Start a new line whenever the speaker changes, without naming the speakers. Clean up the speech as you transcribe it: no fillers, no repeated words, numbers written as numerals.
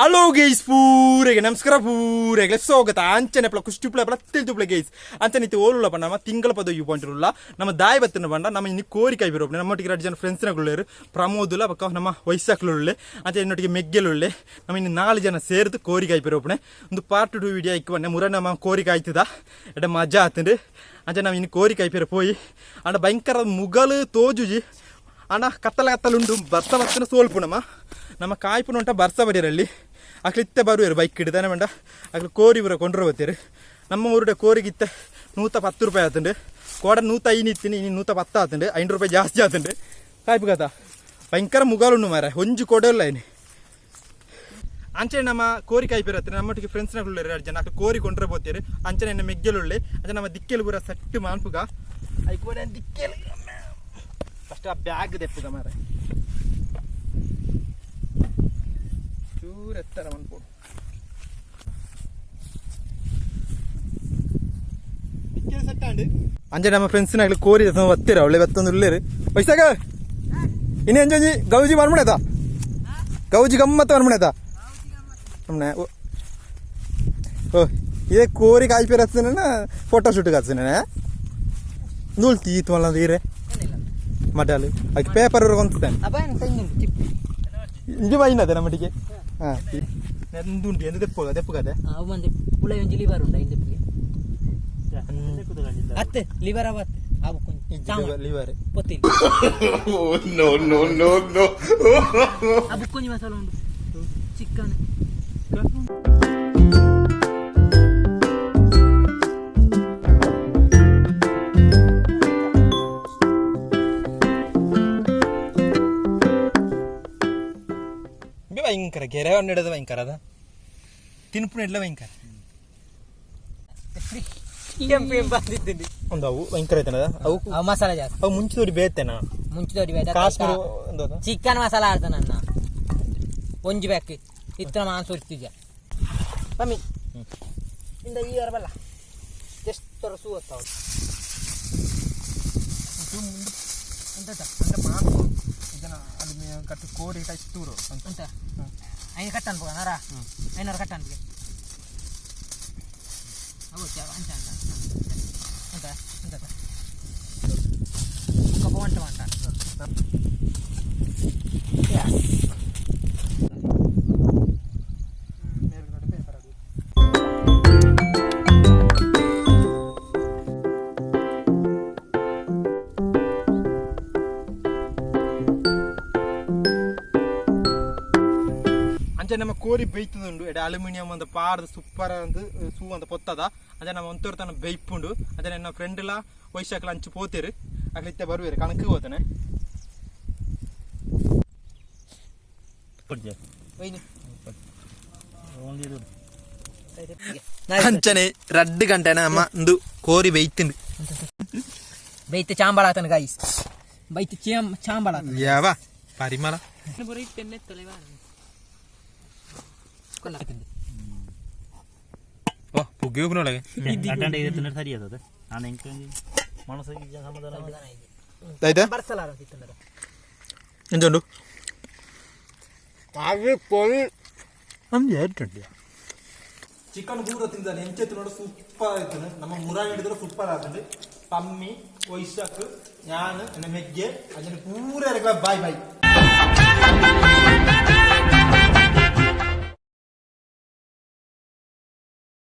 Hello guys, ಪೂರೆಗೆ ನಮಸ್ಕಾರ, ಪೂರೆಗೆ ಸ್ವಾಗತ. ಅಂಚನೆ ಪ್ಲ ಕುಷ್ಟಿ ಪ್ಲ ತಿಳ್ದು ಗೈಸ್. ಅಂಚನೆ ಇತ್ತು ಓಲುಲ್ಲ ಪಂಡ ನಮ್ಮ ತಿಂಗಳ ಪದ you point ಉಲ್ಲ ನಮ್ಮ ದಾಯಿ ಬತ್ತಿನ ಪಂಡ ನಮ್ಮ ಇನ್ನು ಕೋರಿ ಕಾಯಿ ಬಿರೋ. ನಮ್ಮೊಟ್ಟಿಗೆ ಎರಡು ಜನ ಫ್ರೆಂಡ್ಸ್ನಗುಳ್ಳೇರು, ಪ್ರಮೋದುಲ ಬೊಕ್ಕ ನಮ್ಮ ವೈಸಾಕ್ಲುಳ್ಳೆ, ಅಂಚೆ ಇನ್ನೊಟ್ಟಿಗೆ ಮೆಗ್ಗೆಲುಳ್ಳೆ. ನಮ್ಮ ಇನ್ನು ನಾಲ್ಕು ಜನ ಸೇರಿದು ಕೋರಿ ಕಾಯಿ ಬಿರೋಪಣೆ. ಒಂದು ಪಾರ್ಟ್ 2 ವಿಡಿಯೋ ಇಕ್ಕು ಬನ್ನೆ. ಮುರ ನಮ್ಮ ಕೋರಿ ಕಾಯ್ತದ ಎಡ ಮಜಾ ಆತಂಡು. ಅಂಚೆ ನಾವು ಇನ್ನು ಕೋರಿ ಕಾಯಿ ಪೋಯಿ ಅಂಡ ಭಯಂಕರ ಮುಗಲು ತೋಜುಜಿ ಅಣ್ಣ, ಕತ್ತಲ ಕತ್ತಲುಂಡು. ಬರ್ಸ ಬರ್ತನ ಸೋಲ್ಪು ನಮ್ಮ ನಮ್ಮ ಕಾಯ್ಪುನ ಉಂಟ. ಬರ್ಸ ಬಡಿಯರಲ್ಲಿ ಅಕ್ಲು ಇತ್ತೆ ಬರುವೆರು ಬೈಕ್ ಹಿಡಿದಾನೆ ಬೇಡ. ಅಕ್ಲು ಕೋರಿ ಬರ ಕೊಂಡ್ರೆ ಬರ್ತೀರಿ. ನಮ್ಮ ಊರುಡೆ ಕೋರಿಗಿತ್ತೆ 110 ರೂಪಾಯಿ ಆತುಂಡು. ಕೋಡ 105 ಇತ್ತಿನಿ, ಇನ್ನು 110 ಆತುಂಡು. 500 ರೂಪಾಯಿ ಜಾಸ್ತಿ ಆತುಂಡು. ಕಾಯ್ಪು ಕಥ ಭಯಂಕರ ಮುಗಲುಂಡು ಮಾರ, ಒಂಜಿ ಕೊಡಲ್ಲ ಇನಿ. ಅಂಚನೆ ನಮ್ಮ ಕೋರಿ ಕಾಯ್ಪಿರತ್ತೆ. ನಮ್ಮೊಟ್ಟಿಗೆ ಫ್ರೆಂಡ್ಸ್ನಗುಳ್ಳೆ ಎರಡು ಜನ, ಅಕ್ಲು ಕೋರಿ ಕೊಂಡ್ರೆ ಬೋತೀರಿ. ಅಂಚನೆ ಎನ್ನ ಮೆಗ್ಗೆಲುಳ್ಳೆ. ಅಂಚನೆ ನಮ್ಮ ದಿಕ್ಕೆಲು ಪೂರ ಸೆಟ್ ಮಾನ್ಪುಗ ಐಕ್ ದಿಕ್ಕೆಲು. ಫಸ್ಟ್ ಆ ಬ್ಯಾಗ್ ದೆಪ್ಪುಗ ಮಾರ, ಚೂರು ಎತ್ತರ ಮನ್ಪೋಡು. ಅಂಚೆ ನಮ್ಮ ಫ್ರೆಂಡ್ಸ್ನಾಗ್ಲಿ ಕೋರಿ ಬತ್ತೀರ ಅವಳೆ ಬತ್ತೊಂದು ಉಳ್ಳೇರು. ವೈಸಾಗ ಇನ್ನು ಎಂಜೊಂಜಿ ಗೌಜಿ ಮರ್ಮಣೇತ, ಗೌಜಿ ಗಮ್ಮತ್ತ ಮರ್ಮಣೇತ ನಮ್ಮನೆ. ಓ ಇದೇ ಕೋರಿ ಕಾಯ್ಪೇರ್ ಹಚ್ಚಿನ, ಫೋಟೋ ಶೂಟ್ ಹಚ್ಚಿನ. ನೂಲ್ತಿ ಈತ್ ಮಲ್ಲ ಈರೆ ಮಡ್ಡಾಲು ಅದಕ್ಕೆ ಪೇಪರ್ ಕೊಂತಾನೆ. ಇಂಜು ಬೈನದೆ ನಮ್ಮಟಿಗೆ. ಹಾಂ, ಎಂದುಂಟು ಎಂದು ದೆಪ್ಪುಗ ದೆಪ್ಪುಗದೆ.
ಅವು ಮಂದಿ ಪುಳ ಒಂಜಿ ಲಿವರ್ ಉಂಡ ಇಂದೆಪ್ಪುಗೆ ಅತ್ತೆ ಲಿವರ್ ಅವತ್ತೆ ಅವು ಕೊಂಚ
liver.
ಪೊತ್ತಿ.
No, no, no, no.
ಆ ಬುಕ್ಕೊಂಜಿ ಮಸಾಲ ಉಂಡು ಚಿಕನ್.
ಭಯಂಕರ ಗೆರೆ ಹಿಡಿದ ಭಯಂಕರ ಅದ ತಿನ್ಪುನ ಇಡ್ಲ ಭಯಂಕರ.
ಕೆಂಪು ಕೆಂಪು ಅಂದಿದ್ದೀನಿ.
ಒಂದು ಅವು ಭಯಂಕರ ಐತನದ ಅವು.
ಅವು ಮಸಾಲ ಜಾಸ್ತಿ.
ಅವು ಮುಂಚಿತೋಡಿ ಬೇತೇನ.
ಮುಂಚಿತೋಡಿ.
ಕಾಶ್ಮೀರ ಒಂದು ಅದು.
ಚಿಕನ್ ಮಸಾಲ ಆಡ್ತ ನನ್ನ ಒಂಜಿ ಬ್ಯಾಕ್ ಇತ್ತ ಮಾಂಸ ಉರ್ತಿದ್ಯ ಮಮ್ಮಿ ಇಂದ ಈ ವಾರ ಬಲ್ಲ ಜಸ್ಟ್ ಸೂ ಹೊತ್ತಾವ ಎಂತ?
ಇದನ್ನ ಅಲ್ಲಿ ಕಟ್ಟು ಕೋರಿ ಟೈಪ್ ತೂರು.
ಎಂತ ಐನು ಕಟ್ಟ ಅನ್ಬೋಗ ನಾರ ಐನೂರು ಕಟ್ಟ ಅನ್ಬಿಗೆ ಅವು ಅಂಚ ಅಂತ ಎಂತ ಎಂತ ಕಪ್ಪ వంట వంట.
ಅಂಚೆ ನಮ್ಮ ಕೋರಿ ಬೇಯ್ತದುಂಡು. ಎಡೆ ಅಲ್ಯೂಮಿನಿಯಂ ಅಂತ ಪಾಡ್ದು ಸೂಪರ್ ಅಂತ ಸೂ ಅಂತ ಪೊತ್ತದ. ಅಂಚೆ ನಮ್ಮ ಒಂತೊರು ತನ ಬೇಯ್ಪುಂಡು. ಅಂಚೆ ನನ್ನ ಫ್ರೆಂಡ್ಲ ವೈಶಾಖಲ ಅಂಚು ಪೋತೇರು. ಅಕ್ಲು ಇತ್ತೆ ಬರುವೇರು, ಕಣಕ್ ಹೋತಾನೆ. ಅಂಚನೆ ರಡ್ಡು ಗಂಟೆನ ನಮ್ಮ ಒಂದು ಕೋರಿ ಬೇಯ್ತುಂಡು.
ಬೈತೆ ಚಾಂಬಳ ಆತನ ಗೈಸ್, ಬೈತೆ ಚಾಂಬಳ ಆತನ.
ಯಾವ ಪರಿಮಳ. ಓ ಪುಗ್ಗಿ ಉಪ್ಪಿನೊಳಗೆ. ಆಯ್ತಾ? ಎಂತ ನಮ್ದು ಚಿಕನ್ ಪೂರ ತಿಂದಾನೆ ಎಂಚೆತ್ತು ನೋಡು, ಸೂಪರ್ ಆಯ್ತು. ನಮ್ಮ ಮುರ ಹಿಡಿದ್ರೆ ಸೂಪರ್ ಆತಂಡು. ಪಮ್ಮಿ, ವೈಶಾಖ್, ഞാൻ, എന്നെ മെഗ്ഗെ, അതിന് പൂര ಬಾಯ್ ಬಾಯ್.